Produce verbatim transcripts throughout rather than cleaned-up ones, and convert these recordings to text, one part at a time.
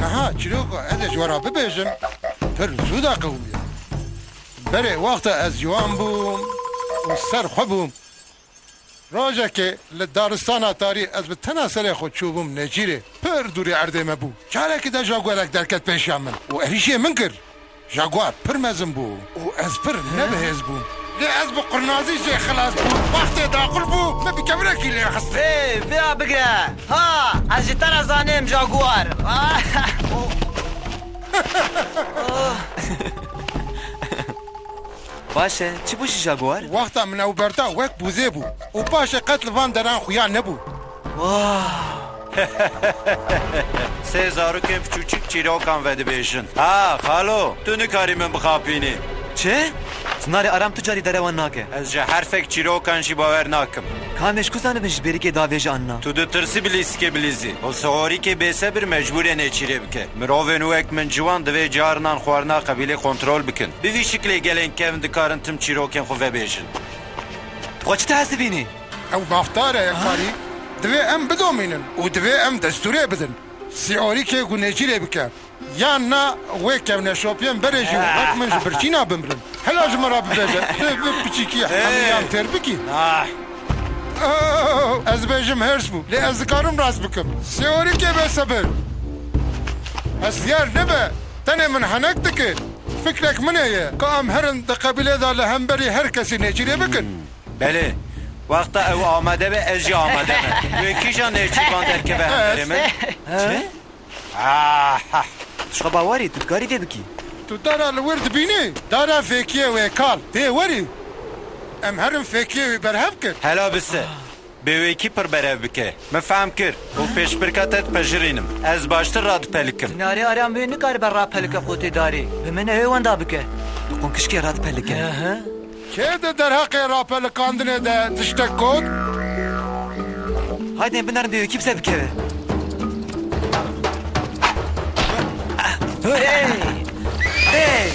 Aha, çîroka ez ê ji we re bibêjim, pir zû de qewimiya. Berê wexta ez ciwan bûm û ser xwe bûm, rojekê li daristana tarî ez bi tena serê xwe çûbûm nêçîrê. Pir dûrî erdê me bû. Carekê de jaguarek derket pêşiya min û êrîşê min kir. Jaguar pir mezin bû û ez pir nebihêz bûm. Lê ez bi qurnazî jê xilas bûm. Wextê daqul bû, min bi kevirekî lê xist. Ê, vêya bigire. Ha, ez ji te re zanim, jaguar. Baş e, çi bû ji jaguar? Wexta min ew berda wek bûzê bû û paşê qet li van deran xuya nebû. Wah! Sê zarokên piçûçik çîrokan vedibêjin. Ha, xalo, tu nikarî min bixapînî. Çi? Zinarê Aram tu carî derewan nake. Ez ji herfek çîrokan jî bawer nakim. Ka em ê ji ku zanibin ji bêrîkê davêje an na? Tu ditirsî bi lîstikê bilîzî. Û Siorîkê bêsebir mecbûr e nêçîrê bike. Mirovên wek min ciwan divê carinan xwarina qebîlê kontrol bikin. Bi vî şiklê gelên kevn dikarin tim çîrokên xwe vebêjin. Tu xwe çi dihesibînî? Ew mafdar e, karî. Divê em bidomînin û divê em destûrê bidin. Siorîkê ku nêçîrê bike. Yan na wê kevneşopiyên berê jî wek min ji birçîna bimirin. Hela ji min re bibêje, tu vê piçîkî hemiyan têr bikî? Ah. Oh, ez bêjim hêrs bû, lê ez dikarim rast bikim. Siorîkê bêsebir. Hestiyar nebe, tenê min henek dike. Fikrek min heye, ka em herin di qebîlê de li hemberî her kesî nêçîrê bikin. Hmm. Belê. Wexta ew amade be, ez jî amade me. Wê kîjan nêçîrvan derkeve hemberê min? Çi? Ah, ah. Tu ji xwe bawer î, tu dikarî vê bikî. Tu dara li wir dibînî? Dara fêkiyê wê kal. Tê werî? Em herin fêkiyê wî berhev kin. Hela bise. Bêwekî pir berev bike. Min fehm kir û pêşbirka te dipejirînim. Ez baştir radipelikim. Zinarê Aram wê nikaribe rapelike qotê darê. Bi min ew ê wenda bike. Bi qonkişkê radipelike. Hı hı. Kê di derheqê rapelikandinê de tiştek got? Haydê binerin bêwekî bi ser bikeve. Hey! Hey!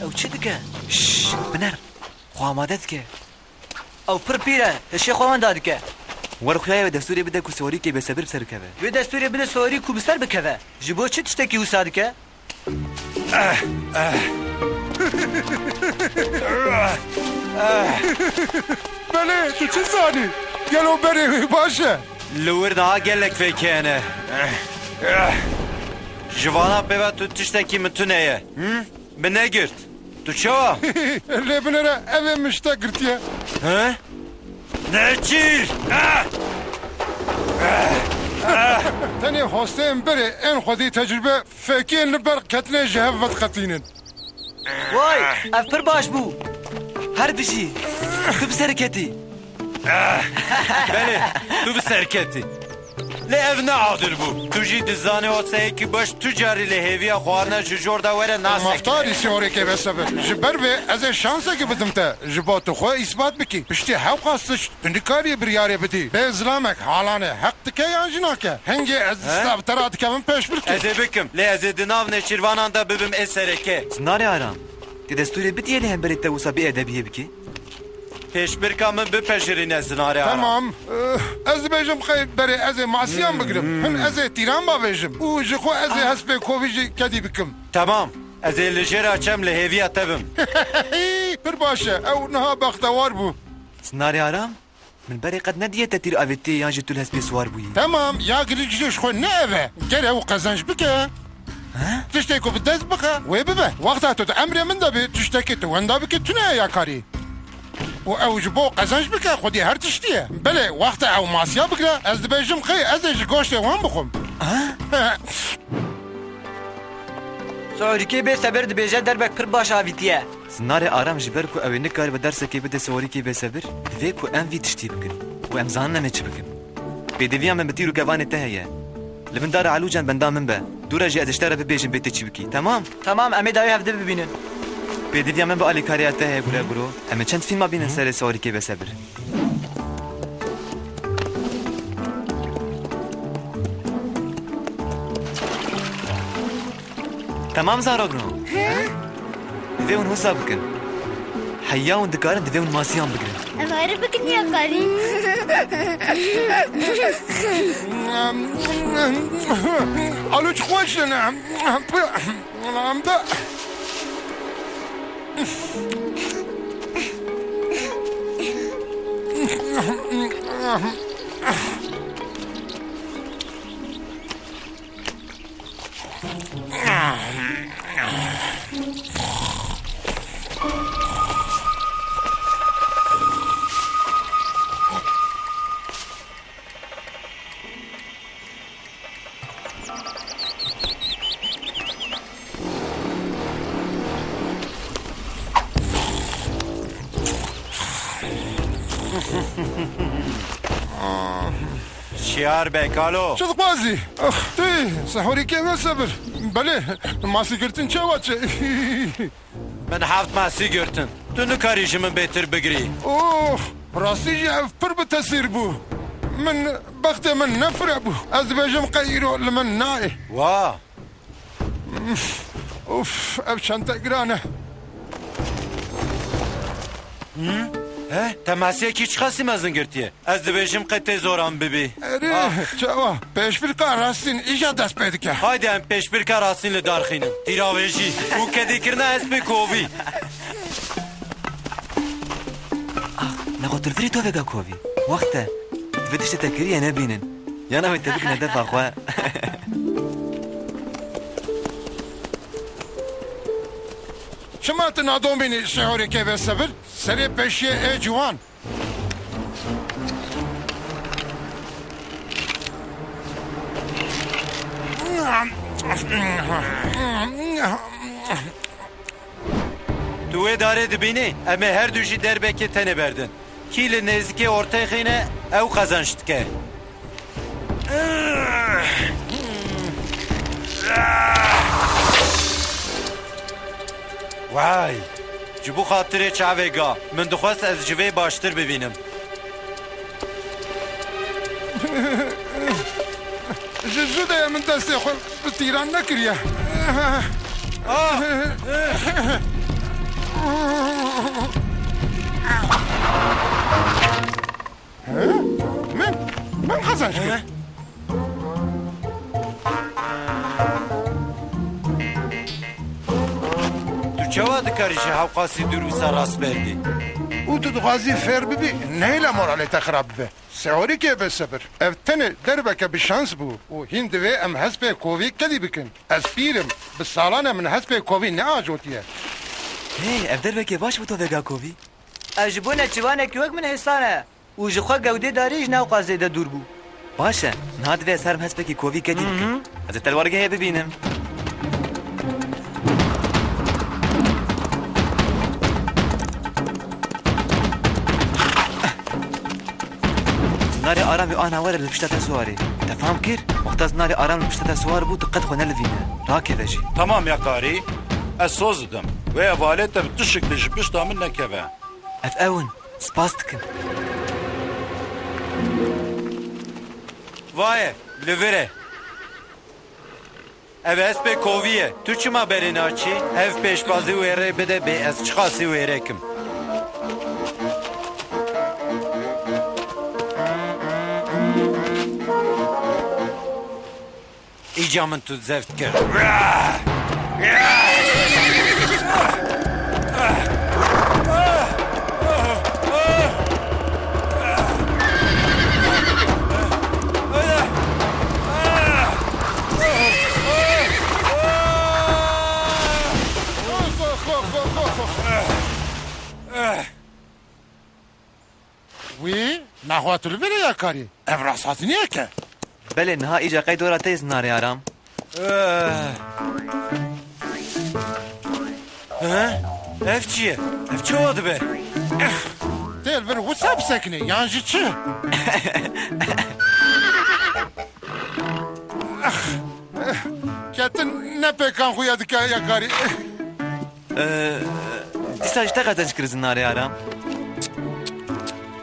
Ew çi dike? Şşş, biner. Xwe amade dike. Ew pir pîr e, hişê xwe wenda dike. Wer xuya ye wê destûrê bide ku Siorîkê bêsebir bi ser bikeve. Wê destûrê bide Siorîk ku bi ser bikeve. Ji bo çi tiştekî wisa dike? Belê, tu çi zanî? Gelo berê wê baş e? Li wir niha gelek fêkê hene. Ji vana pê ve tu tiştekî min tune ye. Hı? Bi negirt. Tu çawa? Lê binêre ev ê min ji te girtiye. He? Nêçîr! Ah! Tenê hosteyên berê ên xwedî tecrûbe fêkiyên li ber ketinê ji hev vediqetînin. Way, ev pir baş bû. Her bijî. Tu bi ser ketî. Belê, tu bi ser ketî. Lê ev ne adil bû. Tu jî dizanî oseyekî baş tu carî li hêviya xwarina ji jor de were nasek. Maftarî Siorîkê bêsebir. Ji ber vê ez ê şansekî bidim te. Ji bo tu xwe îsbat bikî. Piştî hewqas tişt tu nikarî biryarê bidî. Bê zilamek halanê heq dike yan jî nake. Hingê ez dîsa bi te re dikevim pêşbirkê. Ez ê bikim. Lê ez ê di nav nêçîrvanan de bibim ê sereke. Zinarê Aram. Tê destûrê bidiyê lê hemberî te wisa bêedebiyê bikî? Pêşbirka min bipejirîne Zinarê Aram. Tamam. Eh, ez dibêjim xey berê ez ê masiyan bigirim. Hin ez ê tîran bavêjim. Û ji xwe ez ê hespê kovî jî kedî bikim. Tamam. Ez ê li jêra çem li hêviya te bim. Pir baş e. Ew niha bextewar bû. Zinarê Aram? Min berê qet nediye te tîr avêtiye yan jî tu li hespê siwar bûyî. Temam, ya girîng jî ji xwe ne ev e. Ger ew qezenc bike, he? Tiştê ku bi dest bixe, wê bibe. Wexta tu di emrê min de bî, tiştekî tu wenda bikî tune ye ya karî. Û ew ji bo qezenc bike, xwedî her tiştî ye. Belê, wexta ew masiya bigire, ez dibêjim xey ez ê ji goştê wan bixwim. Ha? Siorîkê bêsebir dibêje derbek pir baş avîtiye. Zinarê Aram ji ber ku ew ê nikaribe dersekê bide Siorîkê bêsebir, divê ku em vî tiştî bikin û em zanin em ê çi bikin. Pêdiviya min bi tîr û kevanê te heye. Li min dare Elûcan benda min be. Dûre jî ez ê ji te re bibêjim bê tê çi bikî. Temam? Temam, em ê dawî hevdî bibînin. Pêdiviya min bi alîkariya te heye, Gule Guro. Em ê çend fîlma bînin serê Seorîkê Besebir. Temam zarokno. Divê hûn wisa bikin. Heya hûn dikarin divê hûn masiyan bigirin. Em herin bikin ya karî. Alo, çi xweş in. Şiyar be kalo. Çi dixwazî? Ax, tu yî Sehorîkê Besebir. Belê, masî girtin çawa çi? Min heft masî girtin. Tu nikarî ji min bêtir bigirî. Oh, rastî jî ev pir bi tesîr bû. Min, bextê min ne fire bû. Ez dibêjim qey îro li min nayê. Wa. Of, ev çente giran e. Hı? He? Te masiyekî çiqasî mezin girtiye? Ez dibêjim qey tê zoran bibî. Erê, ah, çawa? Pêşbirka rastîn îja dest pê dike. Haydi em pêşbirka rastîn li dar xînin. Tîravêjî û kedîkirina hespê kovî. Ax, nexwe tu li virê tovêga kovî. Wext e. Divê tiştê te kiriye nebînin. Yana wê te bikine defa xwe. Çima tu nadomînî Sehorîkê Besebir? Serê pêşiyê ê ciwan. Tu wê darê dibînî? Em ê her du jî derbekê tenê berdin. Kî li nêzikê orteyê xîne, ew qazanç dike. Vay! Ji bo xatirê çavê ga, min dixwest ez ji vê baştir bibînim. Ji zû de ye min destê xwe bi tîran nekiriye. Ah! He? Min? Min qazanç kir. He? Tu çawa dikarî ji hewqasî dûr wisa rast berdî? Û tu dixwazî fêr bibî, nehêle moralê te xirab bibe. Sehorîkê Besebir. Ev tenê derbeke bi şans bû û hîn divê em hespê kovî kedî bikin. Ez pîr im. Bi salan e min hespê kovî neajotiye. Hey, ev derbekê baş bo tovêga kovî. Ez ji bo neçivanekî wek min hêsan e û ji xwe gewdê darî ji nav xwe zêde dûr bû. Baş e, niha divê ez herim hespekî kovî kedî bikim. Hı hı. Ez ê te li wargehê bibînim. Zinarê Aram ê ana were li pişta te siwarê. Te fam kir? Wexta zinarê Aram li pişta te siwar bû, tu qet xwe nelivîne. Rakeve jî. Tamam ya karî, ez soz didim. Wê hevalê te bi tu şiklî ji pişta min nekeve. Ev ew in. Spas dikim. Vaye, li vir e. Ev hespê kovî ye. Tu çima berê naçî? Ev pêşbazî wê rê bide bê ez çiqasî wêrek im. Îca min tu zeft kir. Wî, naxwe tu li vir î ya karî. Ev rasthatiniyek e. Belê, niha îca qey dora te yê zinarê Aram. Eh. He? Ev çi ye? Ev çawa dibe? Tê li vir wisa bisekinê, yan jî çi? Ketin ne pêkan xuya dike ya karî. Eh. Dîsa ji te qezenc kir Zinarê Aram.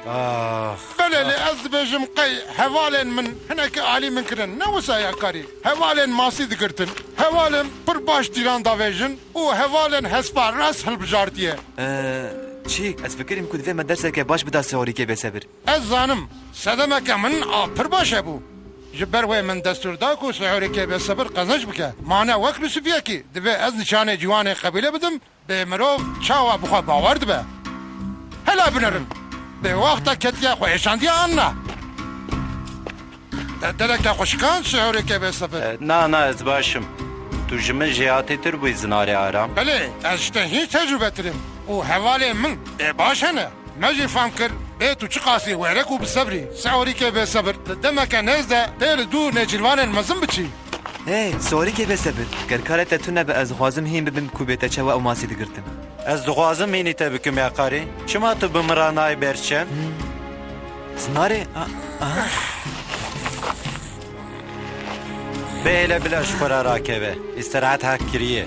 Ax. Belê, lê ez dibêjim qey hevalên min hinekî alî min kirin. Ne wisa ya karî. Hevalên masî digirtin. Hevalên pir baş dîran davêjin û hevalên hespa rast hilbijartiye. Ee, çîk, ez fikirîm ku divê me derseke baş bida Seorîkê Bêsebir. Ez zanim, sedemeke min a pir baş hebû. Ji ber wê min destûr da ku Seorîkê Bêsebir qezenc bike. Ma ne wek Lûsifiyekî, divê ez nîşanê ciwanê qebîle bidim, bê mirov çawa bi xwe bawer dibe. Hela binerin. Bê wexta ketiye xwe êşandiye an na? Te dereke xwe şikand Seorîkê Bêsebir. E, na, na, ez baş im. Tu ji min jêhatîtir bûyî Zinarê Aram. Belê, ez ji te hîn tecrûbetir im. Û hevalên min ê baş hene. Me jî fam kir, bê tu çiqasî wêrek û bi sebrî. Seorîkê Bêsebir, di demeke nêz de tê li dû nêçîrvanên mezin biçî. Hey, Seorîkê Bêsebir, ger karê te tune be, ez dixwazim hîn bibim ku bê te çawa ew masî digirtin. Ez dixwazim hînî te bikim ya karî. Çima tu bi min re nayê ber çem? Hmm. Zinarê, a, a. Bihêle bila ji xwe re rakeve. Îstirahet hek kiriye.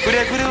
Gure, gure,